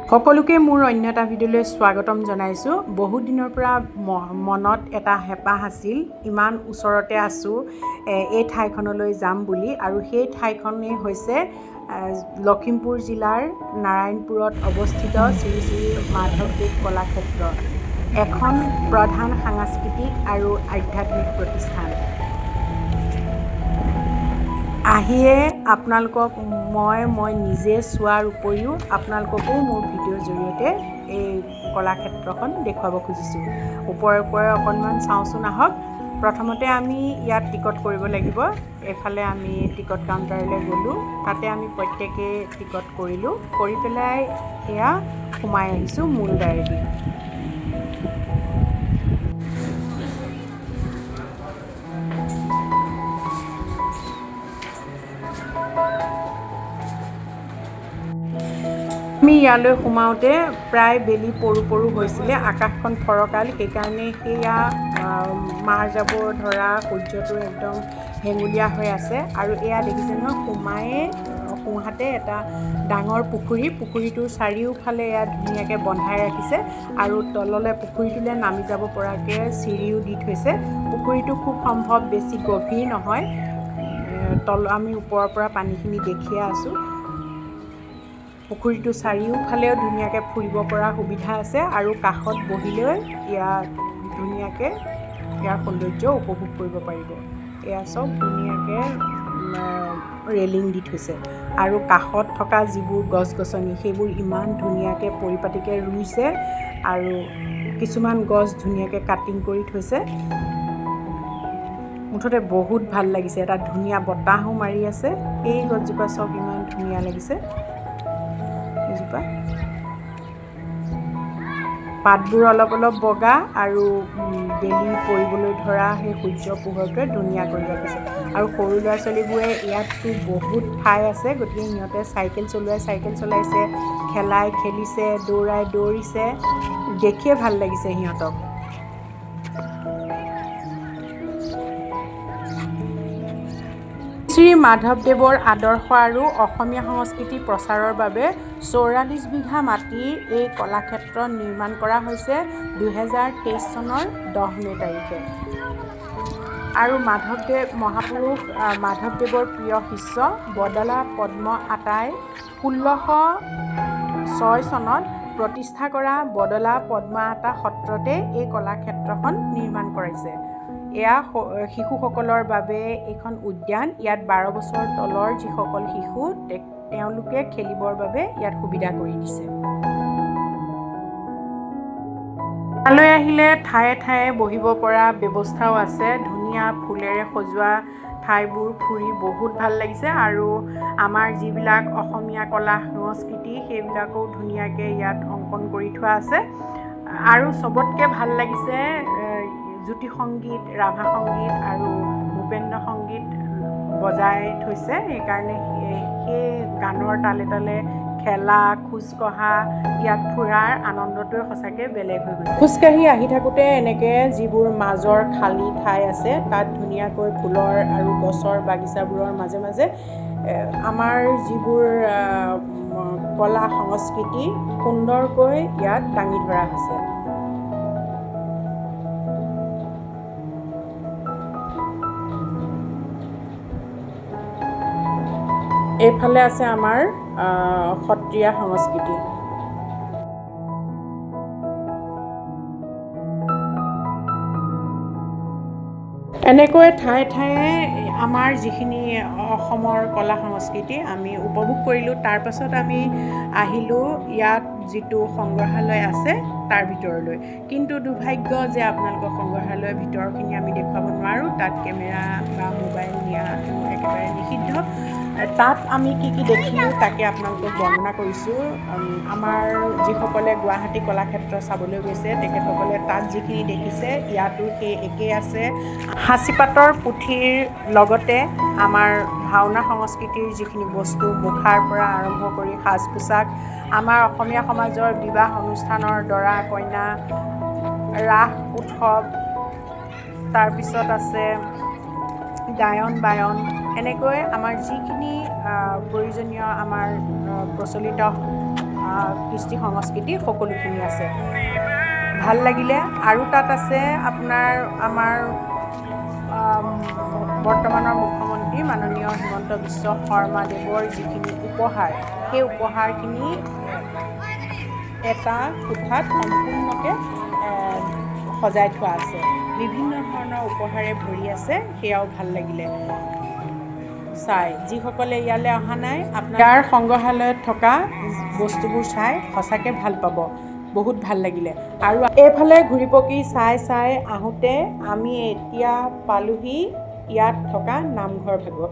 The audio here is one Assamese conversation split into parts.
সকলোকে মোৰ অন্য এটা ভিডিঅ'লৈ স্বাগতম জনাইছোঁ। বহুত দিনৰ পৰা মনত এটা হেঁপাহ আছিল, ইমান ওচৰতে আছোঁ, এই ঠাইখনলৈ যাম বুলি। আৰু সেই ঠাইখনেই হৈছে লখিমপুৰ জিলাৰ নাৰায়ণপুৰত অৱস্থিত শ্ৰী শ্ৰী মাধৱদেৱ কলাক্ষেত্ৰ, এখন প্ৰধান সাংস্কৃতিক আৰু আধ্যাত্মিক প্ৰতিষ্ঠান। আহিয়ে আপোনালোকক মই নিজে চোৱাৰ উপৰিও আপোনালোককো মোৰ ভিডিঅ'ৰ জৰিয়তে এই কলাক্ষেত্ৰখন দেখুৱাব খুজিছোঁ। ওপৰে ওপৰে অকণমান চাওঁচোন আহক। প্ৰথমতে আমি ইয়াত টিকট কৰিব লাগিব। এইফালে আমি টিকট কাউণ্টাৰলৈ গ'লোঁ, তাতে আমি প্ৰত্যেকেই টিকট কৰিলোঁ, কৰি পেলাই এয়া সোমাই আহিছোঁ মূল দ্বাৰেদি। আমি ইয়ালৈ সোমাওঁতে প্ৰায় বেলি পৰো পৰো হৈছিলে, আকাশখন ফৰকাল, সেইকাৰণে সেয়া মাৰ যাব ধৰা সূৰ্যটো একদম হেঙুলীয়া হৈ আছে। আৰু এয়া দেখিছে নহয়, সোমায়ে সোঁহাতে এটা ডাঙৰ পুখুৰী, পুখুৰীটোৰ চাৰিওফালে এয়া ধুনীয়াকৈ বন্ধাই ৰাখিছে আৰু তললৈ পুখুৰীটোলৈ নামি যাব পৰাকৈ চিৰিও দি থৈছে। পুখুৰীটো খুব সম্ভৱ বেছি গভীৰ নহয়, তল আমি ওপৰৰ পৰা পানীখিনি দেখিয়ে আছোঁ। পুখুৰীটো চাৰিওফালেও ধুনীয়াকৈ ফুৰিব পৰা সুবিধা আছে আৰু কাষত বহি লৈ ইয়াত ধুনীয়াকৈ ইয়াৰ সৌন্দৰ্য উপভোগ কৰিব পাৰিব। এয়া চব ধুনীয়াকৈ ৰেলিং দি থৈছে আৰু কাষত থকা যিবোৰ গছ গছনি সেইবোৰ ইমান ধুনীয়াকৈ পৰিপাটিকৈ ৰুইছে আৰু কিছুমান গছ ধুনীয়াকৈ কাটিং কৰি থৈছে। মুঠতে বহুত ভাল লাগিছে। এটা ধুনীয়া বতাহো মাৰি আছে। এই গছজোপা চাওক, ইমান ধুনীয়া লাগিছে। এজোপা পাতবোৰ অলপ অলপ বগা আৰু বেলি পৰিবলৈ ধৰা সেই সূৰ্য পোহৰটোৱে ধুনীয়া কৰি ৰাখিছে। আৰু সৰু ল'ৰা ছোৱালীবোৰে ইয়াততো বহুত ঠাই আছে, গতিকে সিহঁতে চাইকেল চলোৱাই চাইকেল চলাইছে, খেলাই খেলিছে, দৌৰাই দৌৰিছে, দেখিয়ে ভাল লাগিছে সিহঁতক। শ্ৰী মাধৱদেৱৰ আদৰ্শ আৰু অসমীয়া সংস্কৃতি প্ৰচাৰৰ বাবে 44 বিঘা মাটিৰ এই কলাক্ষেত্ৰ নিৰ্মাণ কৰা হৈছে 2023 চনৰ 10 মে' তাৰিখে। আৰু মাধৱদেৱ মহাপুৰুষ মাধৱদেৱৰ প্ৰিয় শিষ্য বদলা পদ্ম আতাই 1606 চনত প্ৰতিষ্ঠা কৰা বদলা পদ্মা আতা সত্ৰতে এই কলাক্ষেত্ৰখন নিৰ্মাণ কৰাইছে। এয়া শিশুসকলৰ বাবে এইখন উদ্যান। ইয়াত 12 বছৰ তলৰ যিসকল শিশু তেওঁলোকে খেলিবৰ বাবে ইয়াত সুবিধা কৰি দিছে। তালৈ আহিলে ঠায়ে ঠায়ে বহিব পৰা ব্যৱস্থাও আছে। ধুনীয়া ফুলেৰে সজোৱা ঠাইবোৰ ফুৰি বহুত ভাল লাগিছে। আৰু আমাৰ যিবিলাক অসমীয়া কলা সংস্কৃতি সেইবিলাকো ধুনীয়াকৈ ইয়াত অংকন কৰি থোৱা আছে। আৰু চবতকৈ ভাল লাগিছে জ্যোতি সংগীত, ৰাভা সংগীত আৰু ভূপেন্দ্ৰ সংগীত বজাই থৈছে। সেইকাৰণে সেই গানৰ তালে তালে খেলা, খোজকঢ়া, ইয়াত ফুৰাৰ আনন্দটোৱে সঁচাকৈ বেলেগ হৈ গৈছে। খোজকাঢ়ি আহি থাকোঁতে এনেকৈ যিবোৰ মাজৰ খালী ঠাই আছে তাত ধুনীয়াকৈ ফুলৰ আৰু গছৰ বাগিচাবোৰৰ মাজে মাজে আমাৰ যিবোৰ কলা সংস্কৃতি সুন্দৰকৈ ইয়াত দাঙি ধৰা হৈছে। এইফালে আছে আমাৰ সত্ৰীয়া সংস্কৃতি। এনেকৈ ঠায়ে ঠায়ে আমাৰ যিখিনি অসমৰ কলা সংস্কৃতি আমি উপভোগ কৰিলোঁ। তাৰপাছত আমি আহিলোঁ ইয়াত যিটো সংগ্ৰহালয় আছে তাৰ ভিতৰলৈ। কিন্তু দুৰ্ভাগ্য যে আপোনালোকৰ সংগ্ৰহালয়ৰ ভিতৰখিনি আমি দেখুৱাব নোৱাৰোঁ, তাত কেমেৰা বা মোবাইল নিয়াটো একেবাৰে নিষিদ্ধ। তাত আমি কি কি দেখিলোঁ তাকে আপোনালোকক বৰ্ণনা কৰিছোঁ। আমাৰ যিসকলে গুৱাহাটী কলাক্ষেত্ৰ চাবলৈ গৈছে তেখেতসকলে তাত যিখিনি দেখিছে ইয়াতো সেই একেই আছে। সাঁচিপাতৰ পুথিৰ লগতে আমাৰ ভাওনা সংস্কৃতিৰ যিখিনি বস্তু, মুখাৰ পৰা আৰম্ভ কৰি সাজ পোছাক, আমাৰ অসমীয়া সমাজৰ বিবাহ অনুষ্ঠানৰ দৰা কইনা, ৰাস উৎসৱ, তাৰপিছত আছে গায়ন বায়ন, এনেকৈ আমাৰ যিখিনি প্ৰয়োজনীয় আমাৰ প্ৰচলিত কৃষ্টি সংস্কৃতি সকলোখিনি আছে। ভাল লাগিলে। আৰু তাত আছে আপোনাৰ আমাৰ বৰ্তমানৰ মুখ্যমন্ত্ৰী মাননীয় হিমন্ত বিশ্ব শৰ্মাদেৱৰ যিখিনি উপহাৰ, সেই উপহাৰখিনি এটা কোঠাত সম্পূৰ্ণকৈ সজাই থোৱা আছে। বিভিন্ন ধৰণৰ উপহাৰে ভৰি আছে। সেয়াও ভাল লাগিলে চাই। যিসকলে ইয়ালৈ অহা নাই, আপোনাৰ ইয়াৰ সংগ্ৰহালয়ত থকা বস্তুবোৰ চাই সঁচাকৈ ভাল পাব। বহুত ভাল লাগিলে। আৰু এইফালে ঘূৰি পকি চাই চাই আহোঁতে আমি এতিয়া পালোহি ইয়াত থকা নামঘৰ ভাগত।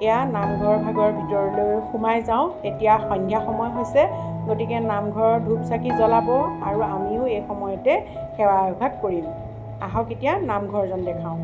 এয়া নামঘৰ ভাগৰ ভিতৰলৈ সোমাই যাওঁ। এতিয়া সন্ধ্যা সময় হৈছে, গতিকে নামঘৰৰ ধূপ চাকি জ্বলাব আৰু আমিও এই সময়তে সেৱা এভাগ কৰিম। আহক, এতিয়া নামঘৰজন দেখাওঁ।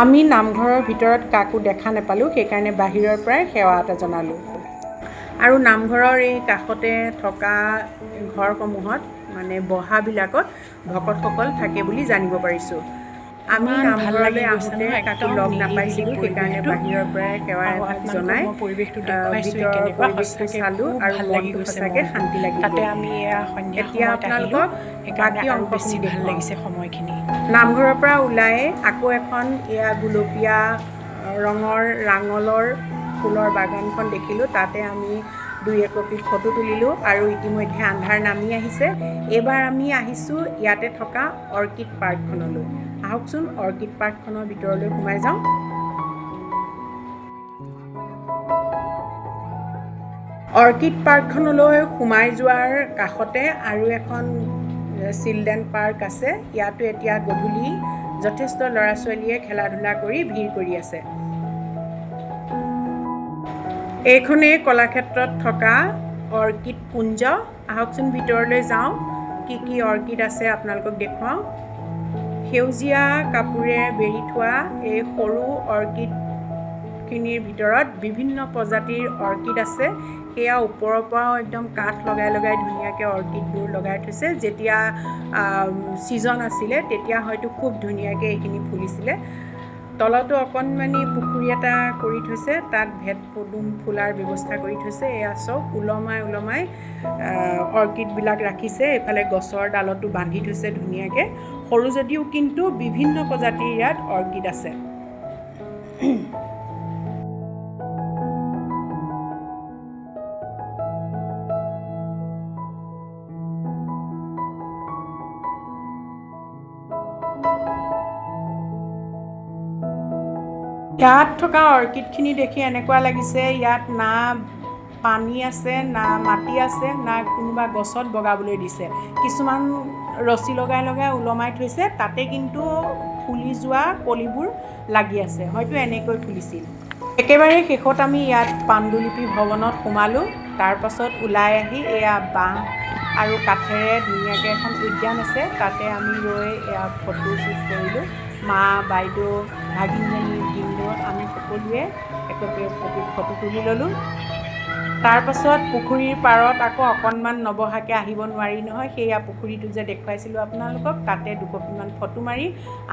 আমি নামঘৰৰ ভিতৰত কাকো দেখা নাপালোঁ, সেইকাৰণে বাহিৰৰ পৰাই সেৱা এটা জনালোঁ। আৰু নামঘৰৰ এই কাষতে থকা ঘৰসমূহত, মানে বহাবিলাকত ভকতসকল থাকে বুলি জানিব পাৰিছোঁ। আমি ইমান ভাল লাগি নামঘৰলৈ গৈছে আহোঁতে নহয়, কাকো একদম লগ নিৰিবিলি নাপাইছিলোঁ, সেইকাৰণে পৰিৱেশটো। বাহিৰৰ পৰাই সেৱা আৰু এভাগ আপোনালোকক জনাই মই পৰিৱেশটো দেখুৱাইছোঁ ভিতৰৰ কেনেকুৱা। পৰিৱেশটো সঁচাকৈ চালোঁ খুব আৰু ভাল লাগি মনটো গৈছে সঁচাকৈ মনটো। শান্তি লাগি তাতে গ'ল। আমি এয়া সন্ধ্যা এতিয়া সময়ত আহিলোঁ, আপোনালোকক সেইকাৰণে বাকী আৰু বেছি অংশখিনি ভাল দেখুৱাওঁ। লাগিছে সময়খিনি। নামঘৰৰ পৰা ওলাই আকৌ এখন এয়া গুলপীয়া ৰঙৰ ৰাঙলৰ ফুলৰ বাগানখন দেখিলোঁ। তাতে আমি দুই একপি ফটো তুলিলোঁ আৰু ইতিমধ্যে আন্ধাৰ নামি আহিছে। এইবাৰ আমি আহিছোঁ ইয়াতে থকা অৰ্কিড পাৰ্কখনলৈ। আহকচোন, অৰ্কিড পাৰ্কখনৰ ভিতৰলৈ সোমাই যাওঁ। অৰ্কিড পাৰ্কখনলৈ সোমাই যোৱাৰ কাষতে আৰু এখন চিলড্ৰেন পাৰ্ক আছে। ইয়াতো এতিয়া গধূলি যথেষ্ট ল'ৰা ছোৱালীয়ে খেলা ধূলা কৰি ভিৰ কৰি আছে। এইখনেই কলাক্ষেত্ৰত থকা অৰ্কিড কুঞ্জ। আহকচোন, ভিতৰলৈ যাওঁ। কি কি অৰ্কিড আছে আপোনালোকক দেখুৱাওঁ। সেউজীয়া কাপোৰে বেৰি থোৱা এই সৰু অৰ্কিডখিনিৰ ভিতৰত বিভিন্ন প্ৰজাতিৰ অৰ্কিড আছে। সেয়া ওপৰৰ পৰাও একদম কাঠ লগাই লগাই ধুনীয়াকৈ অৰ্কিডবোৰ লগাই থৈছে। যেতিয়া ছিজন আছিলে, তেতিয়া হয়তো খুব ধুনীয়াকৈ এইখিনি ফুলিছিলে। তলতো অকণমানি পুখুৰী এটা কৰি থৈছে, তাত ভেট পদুম ফুলাৰ ব্যৱস্থা কৰি থৈছে। এয়া চব ওলমাই ওলমাই অৰ্কিডবিলাক ৰাখিছে। এইফালে গছৰ ডালতো বান্ধি থৈছে ধুনীয়াকৈ। সৰু যদিও কিন্তু বিভিন্ন প্ৰজাতিৰ ইয়াত অৰ্কিড আছে। ইয়াত থকা অৰ্কিডখিনি দেখি এনেকুৱা লাগিছে, ইয়াত না পানী আছে, না মাটি আছে, না কোনোবা গছত বগাবলৈ দিছে। কিছুমান ৰছী লগাই লগাই ওলমাই থৈছে, তাতে কিন্তু ফুলি যোৱা কলিবোৰ লাগি আছে, হয়তো এনেকৈ ফুলিছিল। একেবাৰে শেষত আমি ইয়াত পাণ্ডুলিপি ভৱনত সোমালোঁ। তাৰপাছত ওলাই আহি এয়া বাঁহ আৰু কাঠেৰে ধুনীয়াকৈ এখন উদ্যান আছে, তাতে আমি ৰৈ এয়া ফটো শ্বুট কৰিলোঁ। মা, বাইদেউ, ভাগিনজনী, ভিনদেউ, আমি সকলোৱে একপি একপি ফটো তুলি ল'লোঁ। তাৰপাছত পুখুৰীৰ পাৰত আকৌ অকণমান নবহাকৈ আহিব নোৱাৰি নহয়। সেয়া পুখুৰীটো যে দেখুৱাইছিলোঁ আপোনালোকক, তাতে দুকপিমান ফটো মাৰি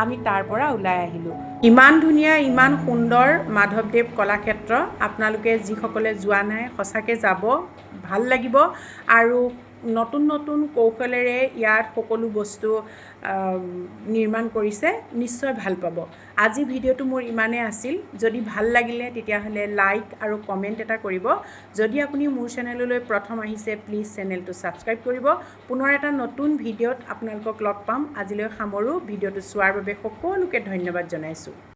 আমি তাৰ পৰা ওলাই আহিলোঁ। ইমান ধুনীয়া, ইমান সুন্দৰ মাধৱদেৱ কলাক্ষেত্ৰ। আপোনালোকে যিসকলে যোৱা নাই, সঁচাকৈ যাব, ভাল লাগিব। আৰু নতুন নতুন কৌশলেৰে ইয়াত সকলো বস্তু নিৰ্মাণ কৰিছে, নিশ্চয় ভাল পাব। আজি ভিডিঅ'টো মোৰ ইমানেই আছিল। যদি ভাল লাগিলে, তেতিয়াহ'লে লাইক আৰু কমেণ্ট এটা কৰিব। যদি আপুনি মোৰ চেনেললৈ প্ৰথম আহিছে, প্লিজ চেনেলটো ছাবস্ক্ৰাইব কৰিব। পুনৰ এটা নতুন ভিডিঅ'ত আপোনালোকক লগ পাম। আজিলৈ সামৰোঁ। ভিডিঅ'টো চোৱাৰ বাবে সকলোকে ধন্যবাদ জনাইছোঁ।